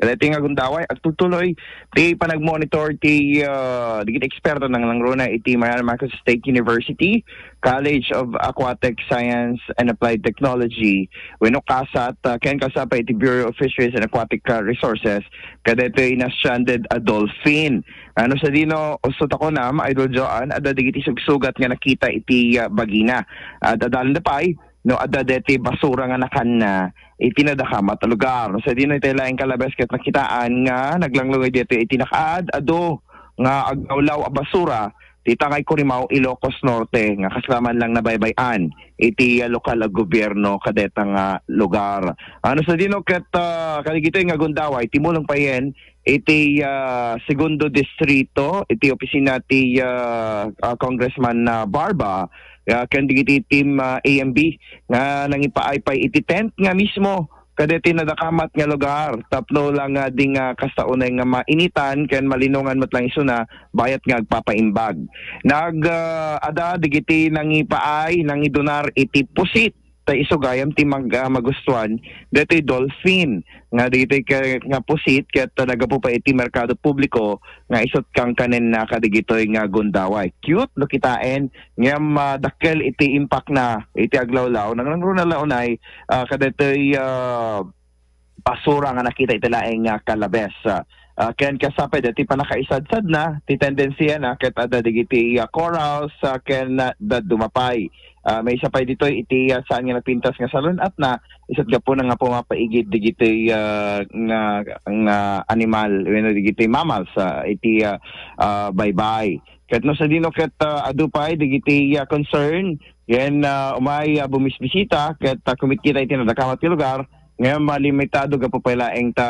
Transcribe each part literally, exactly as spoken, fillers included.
Kadaytoy nga gundaway, agtutuloy ti panagmonitor ti, ah, dagiti eksperto nangnangruna iti Mariano Marcos State University College of Aquatic Science and Applied Technology, wenno kasat, ah, ken kasapay iti Bureau of Fisheries and Aquatic, ah, Resources, kadaytoy na-stranded a dolphin. Ano sadino, usto ta kunam, Idol Joan, adda dagiti sugsugat nga nakita iti, ah, bagina. At adalanda pay, no, adda deti basura nga nakanna iti nadakamat a lugar. Sadino iti laeng kalabes ket nakitaan nga naglanglungay deti iti nakaad-adu nga aglawlaw a basura ti Tangay Corimao, Ilocos Norte, nga kasla man lang nabaybay-an iti, ah, lokal a gobierno kadeta nga lugar. Ano sadino ket, ah, kadagitoy nga gundaway, timulong payen iti, ah, Segundo Distrito, iti opisina ti, ah, ah, Congressman, ah, Barba, ah, ken dagiti team, ah, A M B nga nangipaay pay iti tent nga mismo kadeti nadakamat nga lugar tapno lang nga di nga kasta unay nga mainitan ken malinongan met lang isuna bayat nga agpapaimbag. Nag, ah, ada dagiti nangipaay, nangidunar iti pusit ta isu gayam ti mag-, ah, magustuan detoy dolphin nga dagitoy ka-, nga pusit ket naggapu pay iti merkado publiko nga isut' kankanenna kadigitoy nga gundaway. Cute no kitaen, ngem, ah, dakkel iti impakna iti aglawlaw. Nangruna la unay, ah, kadetoy, ah, basura nga nakita iti laeng nga kalabes. Ah, ah, ken kasapay deti pannakaisadsadna, ti tendency na ket adda digiti, ah, corals, ah, ken, ah, dadduma pay. Ah, maysa pay ditoy iti, ah, saan nga napintas nga salun-atna, isut' gapuna nga pumapaigid digiti, ah, nga, nga animal, wenno digiti mammals, ah, iti, ah, ah, baybay. Ket no sadino ket, ah, adu pay digiti, ah, concern, ken, ah, umay, ah, bumisbisita ket, ah, kumitkita iti nadakamat nga lugar, ngem, ah, limitado gapu pay laeng ta,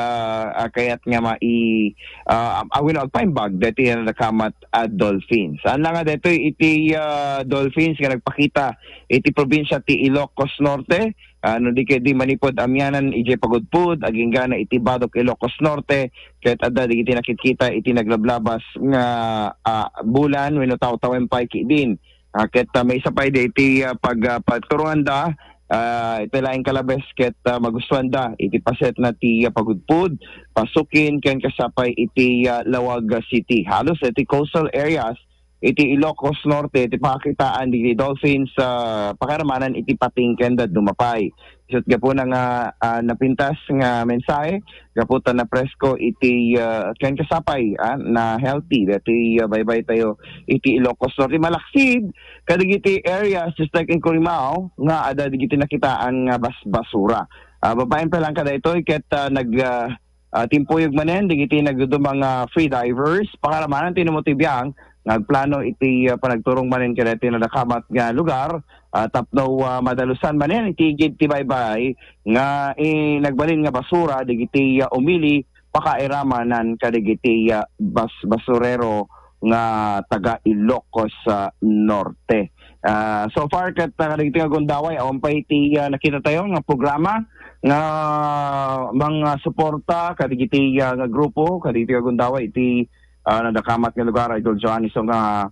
ah, kayat nga mai-, ah, ah, wenno agpaimbag deti nadakamat a dolphins. Saan la nga detoy iti, ah, dolphins nga nagpakita iti probinsia ti Ilocos Norte, ah, no di ket di manipud amianan idiay pagudpud, aginggana iti Badoc, Ilocos Norte, ket adda digiti nakitkita iti naglablabas nga, ah, bulan wenno tawtawen pay kidin. Ah, ket, ah, maysa pay daytoy, ah, pag, ah, pagturonganda, ah, iti laeng kalabes ket, ah, magustuanda iti pasetna ti, ah, pagudpud, pasukin, ken kasapay iti, ah, Laoag City. Halos iti coastal areas iti Ilocos Norte ti pakakitaan dagiti dolphins, ah, pakairamanan iti pating ken dadduma pay. Isut' gapuna nga, ah, napintas nga mensahe, gapu ta napresko iti, ah, ken kasapay, ah, na healthy datoy, ah, baybay tayo iti Ilocos Norte. Malaksid kadagiti areas just like in Corimao nga adda digiti nakitaan nga bas-, basura. Ah, babaen pa lang kadaytoy ket, ah, nag, ah, ah, timpuyog manen digiti nagduduma nga free divers. Pakaramanan ti namo ti biang nga agplano iti, ah, panagturong manen kadaytoy nadakamat nga lugar, ah, tapno, ah, madalusan manen iti igid ti baybay nga, eh, nagbalin nga basura digiti, ah, umili pakairamanan kadigiti, ah, bas-, basurero nga taga Ilocos, ah, Norte. Ah, so far ket, ah, kadagiti nga gundaway, awan pay iti, ah, nakita tayo nga programa nga mga suporta kadigiti, ah, nga grupo, kadigiti nga gundaway iti, ah, nadakamat nga lugar, Idol Joan, isu nga,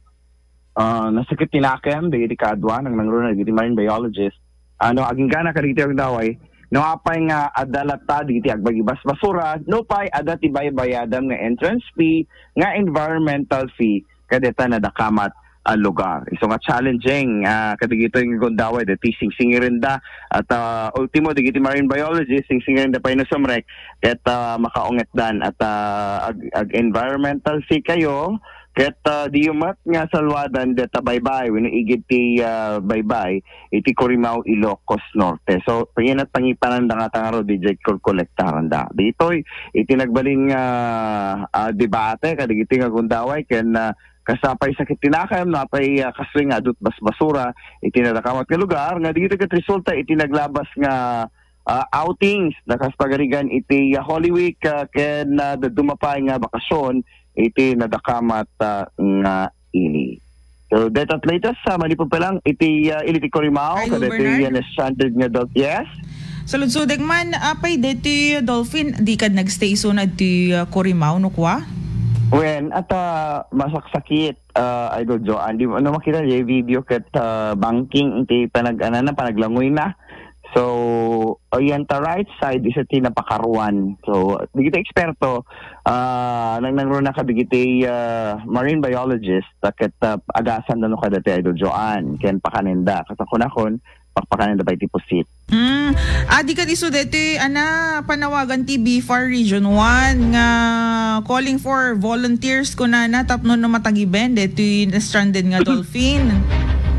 ah, nasakit ti nakem dagiti kaadua, nangnangruna dagiti marine biologist. Ano, aginggana kadigiti nga gundaway, no apay nga adda latta dagiti agbagibasbasura, no pay adda ti baybayadam nga entrance fee, nga environmental fee, kadeta nadakamat a lugar. Isu nga challenging, ah, kadagitoy nga gundaway, deti singsingirenda, at, ah, ultimo, dagiti marine biologist, singsingirenda pay no sumrek, ket, ah, makaungetdan, at, ah, ag-, ag-environmental fee kayo, ket, ah, diyo met nga salwadan deta baybay, wenno igid ti, ah, baybay, iti Corimao, Ilocos Norte. So, paginat pangipanan da nga tangaro, di jay kolkolektaran da. Ditoy, iti nagbalin nga, ah, debate, kadigiti nga gundaway, ken, ah, kasapay sakit ti nakem, napay, ah, kastoy nga adut basbasura, iti nadakamat nga lugar, nga dito ket resulta, iti naglabas nga, ah, outings, nakas pagarigan iti, ah, Holy Week, ah, ken, ah, dadduma pay nga bakasyon, iti nadakamat, ah, nga ili. So, that at latest, ah, manipud pa lang, iti, ah, ili ti Corimao, Ay, kadagiti Bernard? Yan stranded nga dol-, yes? Saludsodek man, apay, deti dolphin, di kad nagstay isuna ti, ah, Corimao, no kua? Wen, at, ah, masaksakit, ah, Idol Joan. Di, ano, makita, di video ket, ah, banking, iti panag-, ano na, panaglangoy na. So, ayan ta right side, isu ti napakaruan. So, dagiti eksperto, ah, nang-, nangruna kadagiti, ah, marine biologist, ta ket, ah, agasanda no kadati Idol Joanne, ken pakanenda. Kas kunakon, pakpakanenda pay ti pusit. Hmm. Adi ket isu deti, ana, panawagan ti BFAR Region one nga calling for volunteers kunana tapno no matagiben deti na-stranded nga dolphin.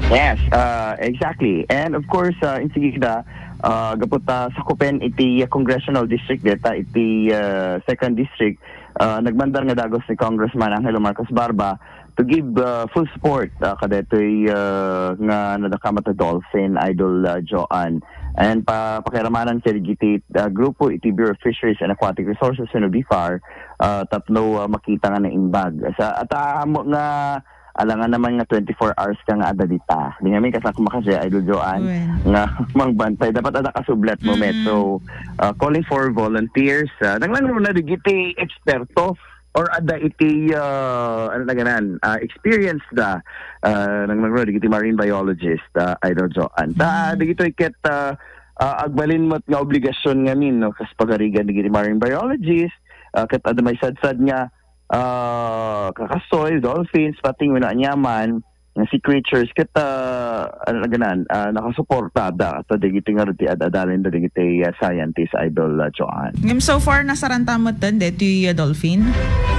Yes, uh, exactly. And of course, uh, insigida, uh, gapu ta sakupen iti congressional district deta iti, uh, second district, uh, nagmandar nga dagus ni Congressman Angelo Marcos Barba to give, uh, full support, uh, kadetoy, uh, nga nadakamat a dolphin, Idol, uh, Joanne. And pa-, pakiramanan kadagiti, uh, grupo iti Bureau of Fisheries and Aquatic Resources wenno BFAR, uh, tapno, uh, makita nga naimbag. Sa, at, uh, amo nga alangan naman nga twenty-four hours ka nga adda dita. Di ngamin kasla kumakasi, Idol Joanne, Wen. nga mangbantay. Dapat adda kasublat mo, met. Mm-mm. So, uh, calling for volunteers. Uh, nangnangruna dagiti eksperto or adda iti, uh, ano na ganan, uh, experience da, uh, nangnangruna dagiti marine biologist, uh, Idol Joanne. Ta, Mm. dagitoy ket, uh, uh, agbalin met nga obligasyon ngamin, no, kas pagarigan dagiti marine biologist, uh, ket adda maysadsad nga ah, kakasoy, dolphins, pating wenno aniaman nga sea creatures ket, ah, ano na ganan, ah, nakasuportada ta dagiti ngarud ti ad-adalen da dagiti, ah, scientist, Idol, ah, Joanne. Ngem so far, nasaranta metten deti, ah, dolphin?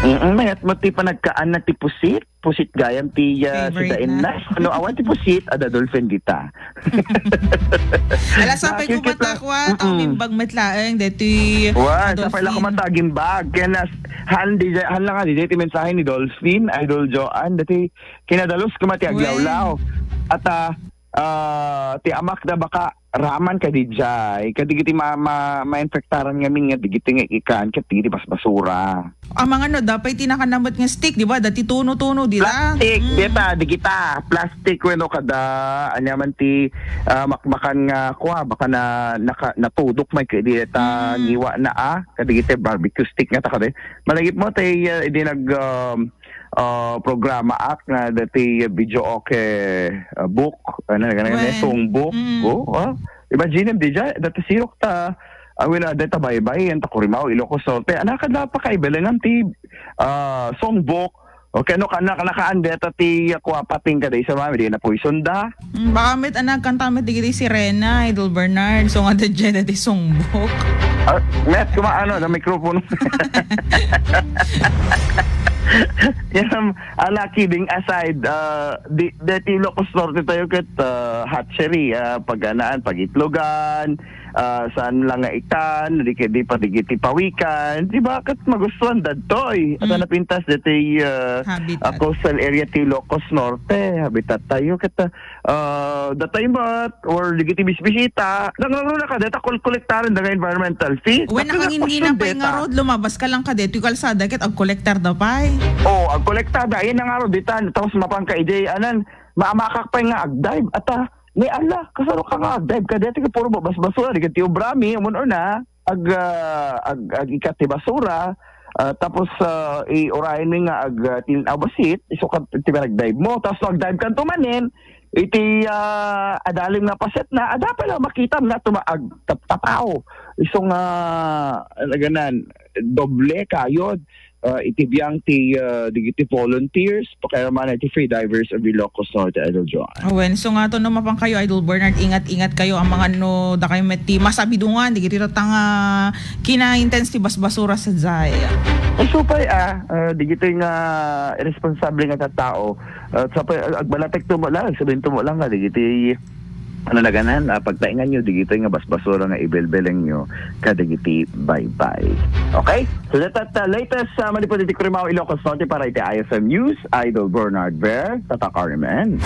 Mm, mayat met ti panagkaanna ti pusit, pusit gayam ti, ah, Favorite sidaenna. Na. No, awan ti pusit, adda dolphin dita. Ala, sapay Nakikita- kumatakwa, Mm-mm. taumimbag met laeng deti, Wa, ah, sapay la dolphin. Kumata agimbag. Kaya nas-, han di, han lang nga di, di ti mensahe ni Dolphin, Idol Joanne, dati kinadalus kuma ti Wen. aglawlaw. At, ah, ah, ti amak da baka raman ka di jay, kadigiti ma-, ma-, mainfektaran ngamin nga digiti nga ikan, ket digiti basbasura. Amang ano, dapat ti nakanamot nga stick, di ba? Dati tuno-tuno, di ba? Plastic, Mm. dita, digita. Plastic, wenno kada, anya man ti, ah, makmakan nga, kwa, baka na, naka, natudok may kaya dita, Mm. ngiwa na, ah. Kadigiti barbecue stick nga ta kadi. Malagip mo, tay, ah, idi nag, um, ah, programa ak nga dati video okay, ah, book, ano, ano, ano, Wen. song book. Mm. Oh, ah. Imagine, di dyan, dati sirok ta, ah, wala, data baybay, yan ta Kurimaw, Ilocos Norte. Anak, kada pa kaibalangan ti, ah, song book. Okay, no, kana, kana, kaan data ti, ah, kuwapating kada isa, mami, di na poison da. Mm, baka met, anak, kanta met, digiti sirena, Idol Bernard. So, nga, dyan, dati song book. Ah, met, kuma, ano, na microphone. Yan, ala, kidding aside, ah, di, deti Ilocos Norte tayo ket, ah, hatchery, ah, pagganaan, pagitlogan, ah, saan lang nga ikan, di kay di pa digiti pawikan, di ba? Ket magustuhan dadtoy. At Mm. napintas deti, ah, Habitat. ah, coastal area ti Ilocos Norte, habitat tayo ket, ah, ah, datay met or digiti bisbisita, nangruna ka deta kol-, kolektaran da nga environmental fee. Wen, Dati nga nakangingina question pay deta. Ngarud, lumabas ka lang ka detoy kalsada ket agkolektar da pay. Oh, agkolektar da, ayan na ngarud dita, tapos mapan ka ijay, anan, maamakak pay nga agdive, ata, ni ala, kasano ka nga agdive ka deti, puro basbasura, di ka ti ubrami, umun-una, ag, ah, ag, ag-ikat ti basura, ah, tapos, ah, i-urayen mi nga ag, ah, tin-, abasit, isu ka ti panagdive mo. Tapos no agdive kanto manen, iti, ah, adalim nga paset na, ada pala makita na tuma-, ag-, tap-, tapaw. Isu nga, naganan, doble kayod, ah, iti biang ti, ah, digiti volunteers, pakayamanan iti Free Divers of Ilocos Norte, Idol Joan. Awen, so nga to, no, mapan kayo, Idol Bernard, ingat-ingat kayo, ang mga no, dakay met ti masabidungan, digiti tatanga kina-intense ti basbasura sa jay. Ay, supay, ah, ah, digitoy nga irresponsable nga tattao, ah, sapay, ah, agbalatek to mo lang, sabihin to mo lang nga, digiti, ano na ganan, ah, pagtaingan nyo, digitoy nga basbasura nga ibelbeleng nyo, kadagiti baybay. Okay? So, that, that, uh, latest, uh, manipod iti Kurimaw, Ilocos Norte para iti I F M News, Idol Bernard Ver, Tatak Ariman.